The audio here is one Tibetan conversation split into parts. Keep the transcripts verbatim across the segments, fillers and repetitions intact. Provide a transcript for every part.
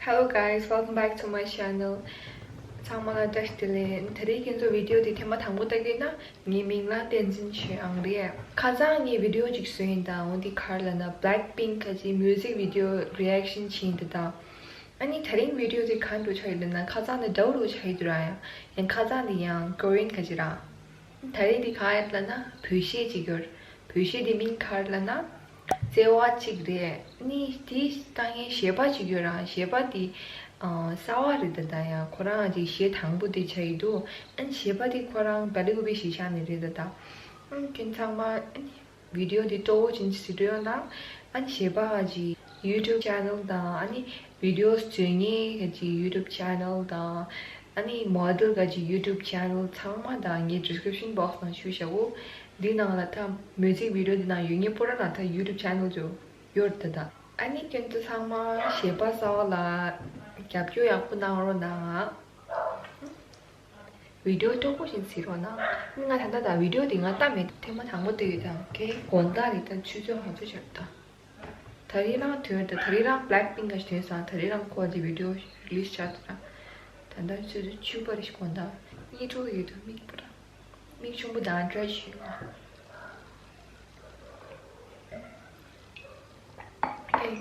Hello guys, welcome back to my channel. ཚང་མ་ལ་བཀྲ་ཤིས་བདེ་ལེགས། ད་རེས་ཁྱེད་ཚོ་བི་ཌི་ཡོ་དེ་ཐེངས་མ་དང་པོ་ལྟ་གི་ཡོད་ན། ངའི་མིང་ལ་བསྟན་འཛིན་ཆོས་དབྱངས་རེད། ཁ་སང་ངས་བི་ཌི་ཡོ་ཅིག་བཟོས་ཡིན་ད། འོ་དེ་ག་རེ་ལབ་ན་Blackpink གི་music video reaction བྱས་ཡིན་ད། ཨ་ནི་ད་རིང་བི་ཌི་ཡོ་དེ་ག་འདྲ་ཆགས་ཡོད་ལབ་ན། ཁ་སང་དེ་འདྲ་པོ་ཆགས་ཡོད་ར། ཡང་ཁ་སང་དེ་ཡང་ཀོ་རི་ཡན་གི་ར། ད་རེས་འདི་ག་རེ་ལབ་ན་བོད་གཞས་ཅིག་ཡོད། བོད་གཞས་འདི་མིང་ག་རེ་ལབ་ན། བརྩེ་བ་གཅིག་རེད། ནི་དེ་ལྟ་མཁན་གཞས་པ་ཅིག་ཡོད་ར། གཞས་པ་དེ་ཨ་གསར་པ་རེད་ད། ད་ཡང་ཁོ་རང་གི་གཞས་དང་པོ་དེ་ཆགས་ཡོད་འདུག་ཨ་ནི་གཞས་པ་དེ་ཁོ་རང་བལ་ཡུལ་གྱི་གཞིས་ཆགས་ནས་རེད་ད། ད་ཨ་ནི་ཁྱེད་ཚང་མ་ཨ་ནི་བི་ཌི་ཡོ་འདི་སྤྲོ་བོ་ཅན་གཟིགས་རོགས་གནང་། ཨ་ནི་གཞས་པ་གི་YouTube channel དང་། ཨ་ནི་བི་ཌི་ཡོ་བཟོ་མཁན་གྱི་YouTube channel དང་། ཨ་ནི་མོ་ཌེལ་གྱི་YouTube channel ཚང་མ་ད་ངའི་description box ནང་བཤད་བཞག་གོ། འདི་ནང་ལ་ད་music video འདི་ནང་ཡོད་མཁན་པོ་ར་ལ་ད་YouTube channel ཅིག་ཡོད་ད། ད་ཨ་ནི་ཁྱེད་ཚོ་ཚང་མ་གཞས་པ་གསར་པ་ལ་རྒྱབ་སྐྱོར་ཡག་པོ་གནང་རོགས་གནང་། བི་ཌི་ཡོ་སྤྲོ་པོ་ཞིག་གཟིགས་རོགས་གནང་། ང་ད་ལྟ་ད་བི་ཌི་ཡོ་དེ་ང་ལྟ་མེད། ཐེངས་མ་དང་པོ་ལྟ་ཡོད་ད། ཨོ་ཁེ། དགོང་དག་རེད་ད། ཆུ་ཚོད་ག་ཚོད་ཆགས་ད། ད་རེས་རང་ཐོན་ད། ད་རེས་རང་Blackpink ག་ཞིག་ཐོན་སོང་། ད་རེས་རང་ཁོ་གི་བི་ཌི་ཡོ་རི་ལི་སི་ཆགས་ད། ད་ལྟ་ཆུ་ཚོད་བཅུ་པ་རེད་ཤག་དགོང་དག། གཉིད་ཁུག་ཡོད་དུས་མིག་པོ་ར། མིག་ཆུང་པོ་དང་བྲལ་ཞུས་ལ། ཨེ།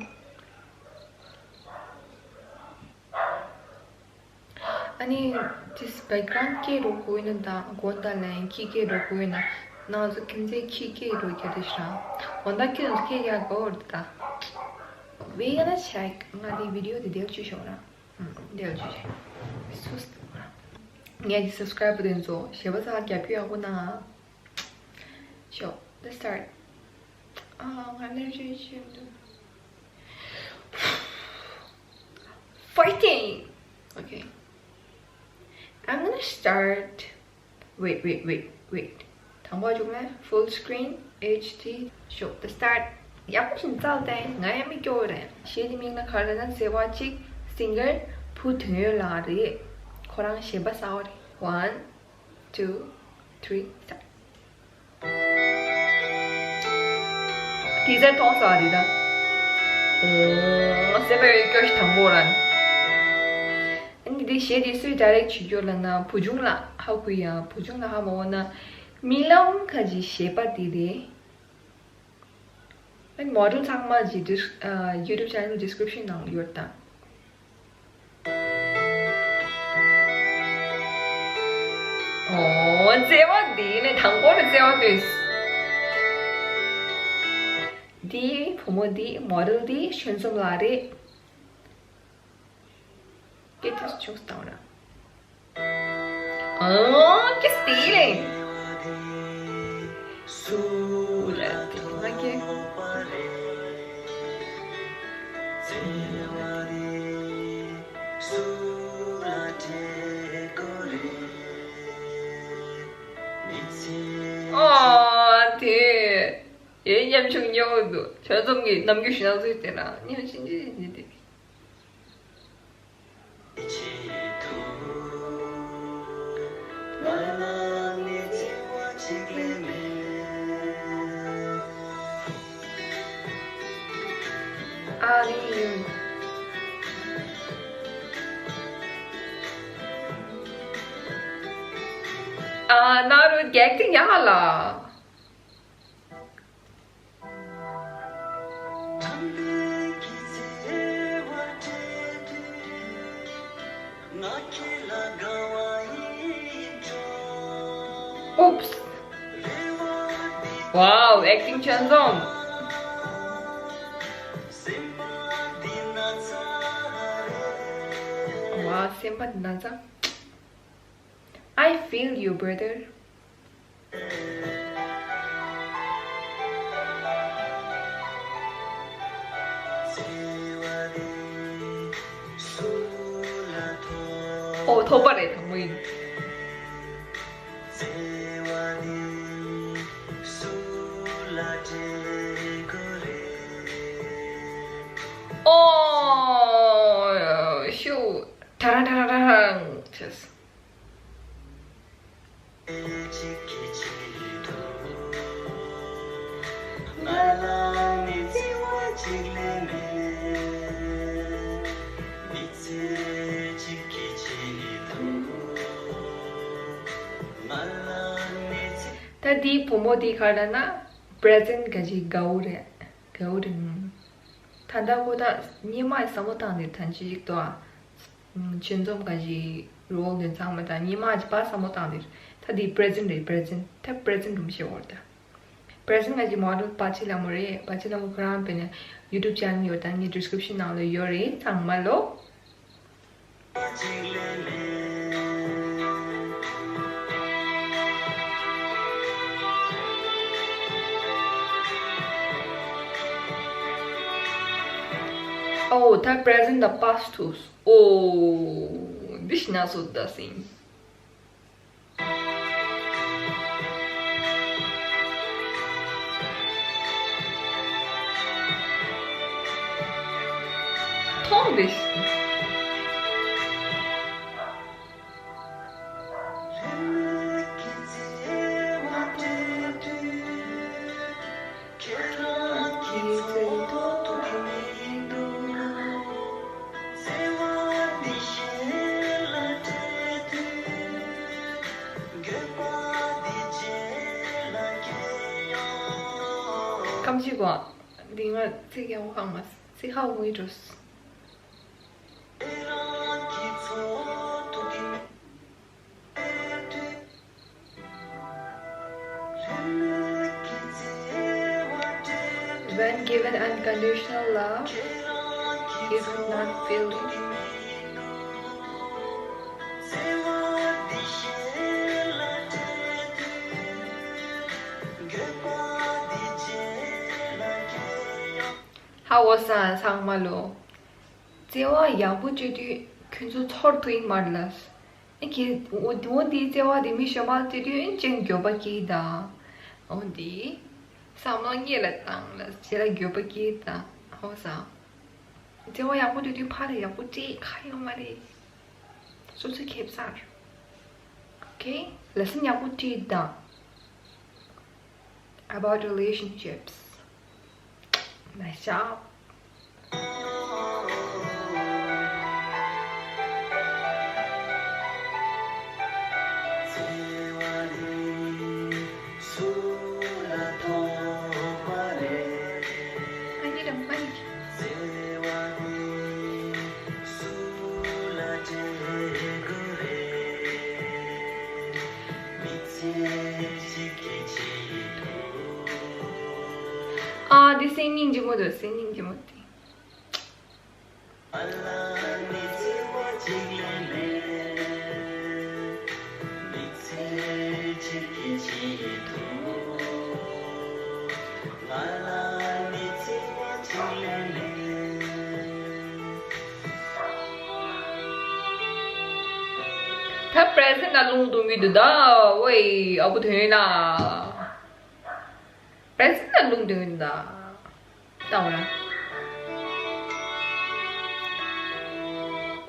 ཨ་ནི་this background སྐད་རོགས་དགོས་ན་དང་། དགོངས་དག་ལན་ཁྱི་སྐད་རོགས་དགོས་ན། ང་ཚོ་ཁྱིམ་མཚེས་ཁྱི་སྐད་རོགས་རྒྱག་དེ་ཤ། དགོངས་དག་ཁྱི་ཚོ་སྐད་རྒྱག་དགོས་རེད་ད། We gonna check. ང་དེ་བི་ཌི་ཡོ་དེ་དེར་བཅུག་ཤོག་ར། ཨུམ། དེར་བཅུག་ཤོག་ངས་དེ་སབ་སི་ཀ་རེབ་དེ་ཚོ་གཞས་པ་ཚང་རྒྱབ་སྐྱོར་ཡག་པོ་གནང་ཨ། Sure, let's start. ཨ། ང་ལས་བྱེད་བྱེད་འདུག Fighting! Okay. I'm gonna start. Wait, wait, wait, wait. དང་པོ་བཅུག་ལེ། Full screen HD. Sure, let's start. ཡག་པོ་ཞིག་བཙལ་ཏེ། ང་ཡང་མི་སྐྱོ་བོ་རེད། གཞས་དེ་མིང་ལ་ག་རེ་ལབ་ན་བརྩེ་བ་གཅིག Singer བུ་དོན་ཡོད་ལགས་རེད། ཁོ་རང་གཞས་པ་གསར་པ་རེད། One, two, three, start. ཊི་ཛར་མཐོང་སོང་རེད་ད། ཨོ། སེམས་པའི་སྐྱོ་ཤི་དང་པོ་རང་། ཨ་ནི་དེ་གཞས་དེ་སུས་ཌའི་རེག་བྱེད་རྒྱུ་ལབ་ན་བུ་ཆུང་ལགས། ཧ་གོ་ཡ། བུ་ཆུང་ལགས་ཧ་མ་གོ་ན། རྨི་ལམ་ཁ་ཅིག་གཞས་པ་དེ་རེད། ཨ་ནི་མོ་ཌེལ་ཚང་མ་གི་ཌིས་ཨ་YouTube channel description ནང་ཡོད་ད། ཨོ། བརྩེ་བ་འདི་ནས་དང་པོར་བརྩེ་བ་ལྟོས། འདི་བུ་མོ་འདི་མོ་ཌེལ་འདི་ཆོས་འཛོམས་ལགས་རེད། སྐད་དེ་ཆུང་སྟངས་ར། ཨོ། ཀི་སི་ལེ། སུ་ལ་དེ་ང་ཀེ། ཨོ། དེ་ཡེ་ཉམ་ཆུང་ཉོ་འདུག་ཆོས་འཛོམས་ཀྱི་ནམ་རྒྱུན་ཞུ་ན་ཚོད་དེ་ན་ཉམ་ཆུང་ཆུང་ཆུང་དེ། ཨ་རི་ཡུ། ཨ་ན་རུ་གེག་ཏི་ཉག་ལ། Oops. Wow, acting ཆོས་འཛོམས། Wow, སེམས་པ་འདི་ན་ཚ། I feel you, brother. ཨོ། ཐོབ་པ་རེད། དང་པོ་ཡིན། ཨོ། ཤུ། ཏྲ་རང་ཏྲ་རང་ཏྲ་རང་། Yes. ད་དེའི་བུ་མོ་དེ་ག་རེ་ལབ་ན་པྲེ་ཛེན་ག་ཅིག་དགའ་བོ་རེད། དགའ་བོ་རེད། ད་ལྟ་ཁོ་ད་སྙེ་མ་ཟ་མོ་བཏང་ནས་ཐང་ཅིག་ཅིག་ཏོ། ཨ། ཆུ་འཛོམས་ག་ཅིག་རོལ་དེ་ཚང་མ་ད་སྙེ་མ་ཅིག་པ་ཟ་མོ་བཏང་ནས། ད་དེའི་པྲེ་ཛེན་རེད། པྲེ་ཛེན། ད་པྲེ་ཛེན་རུམ་ཞེས་འོར་ད། པྲེ་ཛེན་ག་ཅིག་མོ་ཌེལ་པ་ཆི་ལ་མོ་རེད། པ་ཆི་ལ་མོ་ཁོ་རང་བས་ནས་ཡུ་ཊུབ་ཆེ་ནལ་ཡོད། ད་ངའི་ཌི་སི་ཀི་རིབ་ཤན་ནང་ལ་ཡོད་རེད། ཚང་མ་ལོ། ཨོ། ད་པྲེ་ཛེན་ད་པ་སི་ཐུག་སོང་། ཨོ། འདི་ཤི་ན་སོ་ད་སིང་། མཐོང་བས། ཁམས་ཅིག་གོ། འདི་ང་ཚིག་ཡག་པོ་ཧ་མ་ཚིག་ཧ་གོ་གི་འགྲོ། When given unconditional love, you could not feel it. ཧ་གོ་སོང་ཚང་མ་ལོ། བརྩེ་བ་ཡག་པོ་སྤྲད་དུས་ཁྱོད་ཚོ་ཚོར་ཐུབ་ཀྱི་མ་རེད་ལ། ཨེ་ཁྱེད་འོ་འོ་དེའི་བརྩེ་བ་དེ་མི་གཞན་པར་སྤྲད་དུས་ཨེ་ཅན་འགྱོད་པ་སྐྱེས་དང་། འོ་དེ་བསམ་བློ་སྔོན་ལ་བཏང་ལ་རྗེས་ལ་འགྱོད་པ་སྐྱེས་དང་། ཧ་གོ་སོང་། བརྩེ་བ་ཡག་པོ་སྤྲད་དུས་ཕར་ལ་ཡག་པོ་སྤྲད་ཁག་ཡོད་མ་རེད། སོ་སོའི་ཁེ་བཟང་རེད། ཨོ་ཁེ། ལེ་སན་ཡག་པོ་སྤྲད་དང་། About relationships. Nice job. I need a mic. ཨ། འདི་སེམས་སྙིང་རྗེ་མོ་འདུག་སེམས་སྙིང་རྗེ་མོ་དེ། ད་པྲེ་ཛེན་ལ་རླུང་གཏོང་གི་འདུག་ད། ཝེ། ཨ་བུ་དོན་ན། པྲེ་ཛེན་ལ་རླུང་གཏོང་གི་འདུག་ད། ལྟ་འོ་ན།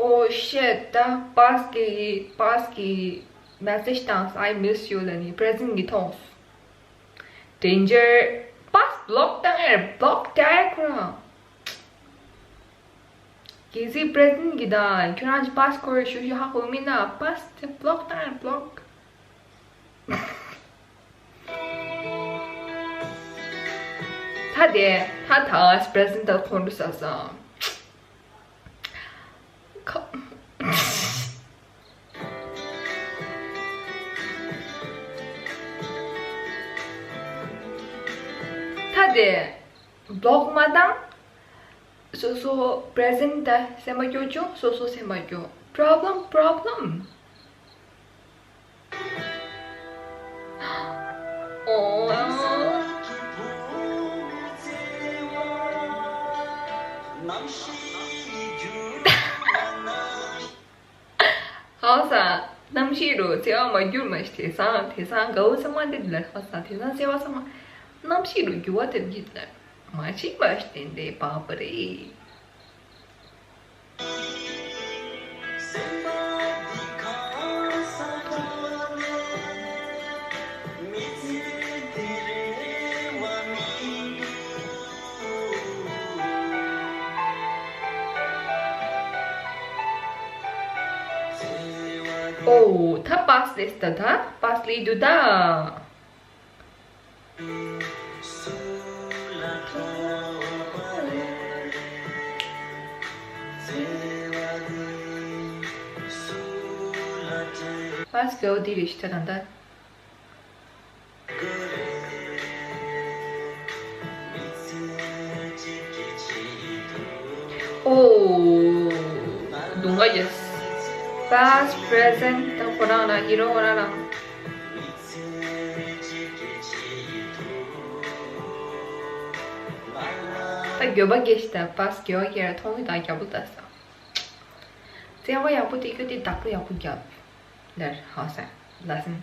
Oh shit. ད་པ་སི་གི་པ་སི་གི་མེ་སེ་ཇི་བཏང་། I miss you ལབ་ནི་པྲེ་ཛེན་གི་མཐོང་། Danger. པ་སི་བྷི་ལོག་བཏང་ཡ་རེད། བྷི་ལོག་བཏང་ཡ་ཁོ་རང་། གལ་སྲིད་པྲེ་ཛེན་གི་དང་ཁྱོད་རང་གི་པ་སི་ཁོ་རེ་ཞུ་ཞུ་ཧ་གོ་མིན་ན་པ་སི་དེ་བྷི་ལོག་བཏང་ཡ་རེད། བྷི་ལོག་ད་དེ་ད་ད་པྲེ་ཛེན་ད་ཁོང་ཁྲོ་ཟ་སོང་། ཁ། ད་དེ་བྷི་ལོག་མ་བཏང་། སོ་སོ་པྲེ་ཛེན་ད་སེམས་པ་སྐྱོ་བྱུང་། སོ་སོ་སེམས་པ་སྐྱོ། Problem, problem. ཧའོ་ས། རྣམ་ཤེས་རུ་བརྩེ་བ་མ་གྱུར་མ་ཞིག་དེང་སང་དེང་སང་དགའ་བོ་ཚང་མ་འདི་ལ། ཧའོ་ས། དེང་སང་བརྩེ་བ་ཚང་མ་རྣམ་ཤེས་རུ་འགྱུར་བ་ཐེབས་ཀྱི་ལ། མ་ཤེས་མ་ཤེས་དེ་འདྲའི་བབ་པ་རེད། ཨོ། ད་པ་སི་རེད་ད། ད་པ་སི་ལས་འདུག་ད། Let's go, འདི་རེད་ཤི་ད་ད་ད། ཨོ། སྡུག་བསྔལ་ཡེས། Past, present ད་ཁོ་རང་རང་ཧི་རོ་ཁོ་རང་རང་། ད་འགྱོད་པ་སྐྱེས་ཤི་ད་past འགྱོད་པ་སྐྱེས་ར་མཐོང་གི་ད་རྒྱག་པོ་ད་ས། བརྩེ་བ་ཡག་པོ་དེ་ཁྱོད་དེ་བདག་པོ་ཡག་པོ་རྒྱབ། ལར་ཧ་ས་ལ་སིན།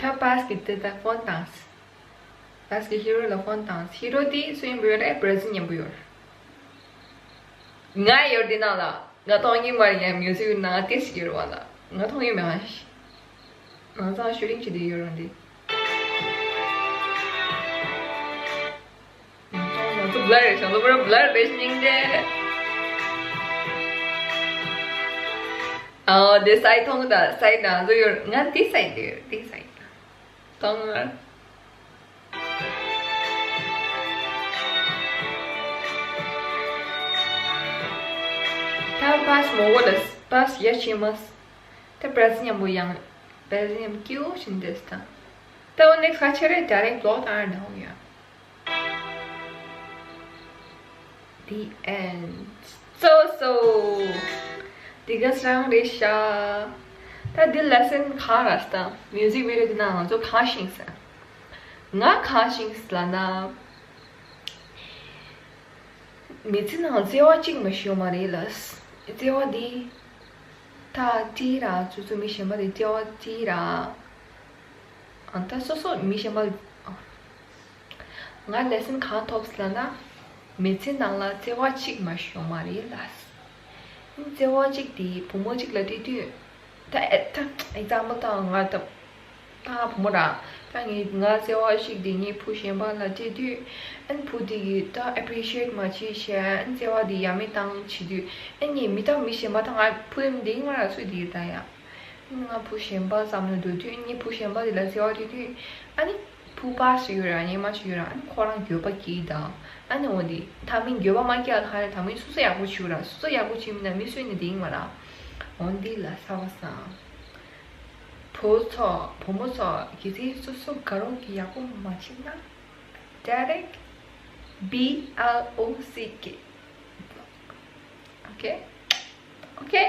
ད་past གི་དེ་ད་ཕོན་བཏང་། past གི་ཧི་རོ་ལ་ཕོན་བཏང་། ཧི་རོ་དེ་སུ་ཡིན་པ་ཡོད་རེད། present ཡིན་པ་ཡོད། ང་ཡོད་དེ་ནང་ལ་ང་མཐོང་གི་མ་རེད། ཡང་music ནང་དེ་ཞིག་ཡོད་རེད་བ་ལ་ང་མཐོང་གི་མེད་ཨ་ཤི། ང་ཚང་shooting བྱེད་དུ་ཡོད་རེད་འདི། ང་ཚོ་blur རེད། ང་ཚོ་པུ་ར་blur རེད། སྙིང་རྗེ། ཨའོ་དེ་སའི་མཐོང་ད་སའི་ནང་ཚོ་ཡོད། ང་དེ་སའི་དེ་དེ་སའི་མཐོང་ང་། ད་past མོ་གོ་ལ་past ཡ་ཆེ་མ། ད་present མཉམ་པོ་ཡང་present མཉམ་སྐྱིད་པོ་ཞིག་འདེབས་དང་། ད་འོ་next ག་ཆེ་རེད། direct block དང་ཨར་ནང་ཡ། The end. So so. འདི་ག་སང་རེད་ཤག་ད་འདི་lesson གང་རེད་ད། music video འདི་ནང་ང་ཚོ་གང་ཤེས་ས། ང་གང་ཤེས་ལ་ན། མི་ཚེ་ནང་བརྩེ་བ་གཅིག་མ་ཤོད་མ་རེད་ལ། བརྩེ་བ་འདི། ད་ཅི་ར་ཚུ་ཚུ་མི་གཞན་པ་དེ་བརྩེ་བ་ཅི་ར། ཨ་ད་སོ་སོ་མི་གཞན་པ། ང་lesson གང་ཐོབ་ལ་ན། མི་ཚེ་ནང་ལ་བརྩེ་བ་གཅིག་མ་ཤོད་མ་རེད་ལ། བརྩེ་བ་གཅིག་དེ་བུ་མོ་གཅིག་ལ་སྤྲད་དུས། ད་ཨེ་ད་example ད་ང་ད། ད་བུ་མོ་ར། ད་ངས་ང་བརྩེ་བ་ཞིག་དེ་ངའི་བུ་གཞན་པ་ལ་སྤྲད་དུས། ཨན་བུ་དེ་གིས་ད་appreciate མ་བྱེད་ཤེས། ཨན་བརྩེ་བ་དེ་ཡ་མེད་བཏང་བྱེད་དུས། ཨན་ངས་མི་ད་མི་གཞན་པ་ད་ང་བུ་ཨན་དེ་ང་ར་སུ་དེ་ད་ཡ། ང་བུ་གཞན་པ་བསམ་ནས་འགྲོ་དུས་ངའི་བུ་གཞན་པ་དེ་ལ་བརྩེ་བ་སྤྲད་དུས། ཨ་ནི་བུ་པ་ཞིག་ཡོད་ར་ངའི་མ་ཞིག་ཡོད་ར། ཨ་ནི་ཁོ་རང་འགྱོད་པ་སྐྱེས་ད། ཨ་ནི་འོ་དེ་ད་མི་འགྱོད་པ་མ་སྐྱེ་ལ་ཁ་རེ་ད་མི་སོ་སོ་ཡག་པོ་བྱུག་ར། སོ་སོ་ཡག་པོ་བྱེད་མི་ན་མི་སུ་ནི་དེ་ཡིན་མ་ར། འོ་འདི་ལ་ས་བ་སང་། བུ་ཚོ་བུ་མོ་ཚོ་གི་ཚེ་སོ་སོ་དགའ་རོགས་ཀྱི་ཡག་པོ་མ་བྱེད་ན། direct B L O C K. Okay. Okay.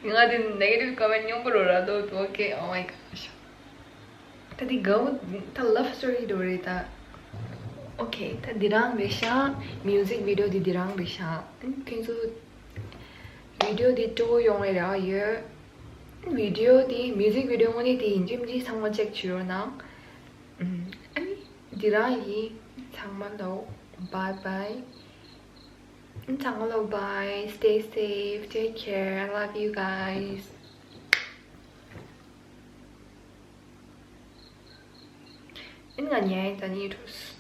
ང་དེ་negative comment ཉུང་པོ་རོ་ར་དོ་དོ། Okay, oh my gosh. ད་དེ་གའུ་ད་love story འགྲོ་རེད་ད། Okay, ད་འདི་རང་རེད་ཤག music video འདི་འདི་རང་རེད་ཤག་ཁྱེད་ཚོ་video འདི་སྤྲོ་པོ་ཡོང་རེད་ར་ཡོད། video འདི་music video དངོས་གནས་དེ་ཡིན་གཅིག་མིན་གཅིག་ཚང་མ་check བྱེད་རོགས་གནང་། ཨ་ནི་འདི་རང་ཡིན། ཚང་མ་ལོ། bye bye. ཚང་མ་ལོ། bye. Stay safe. Take care. I love you guys. ཨིན་ང་ཉལ་ད་ནི་ཐུགས།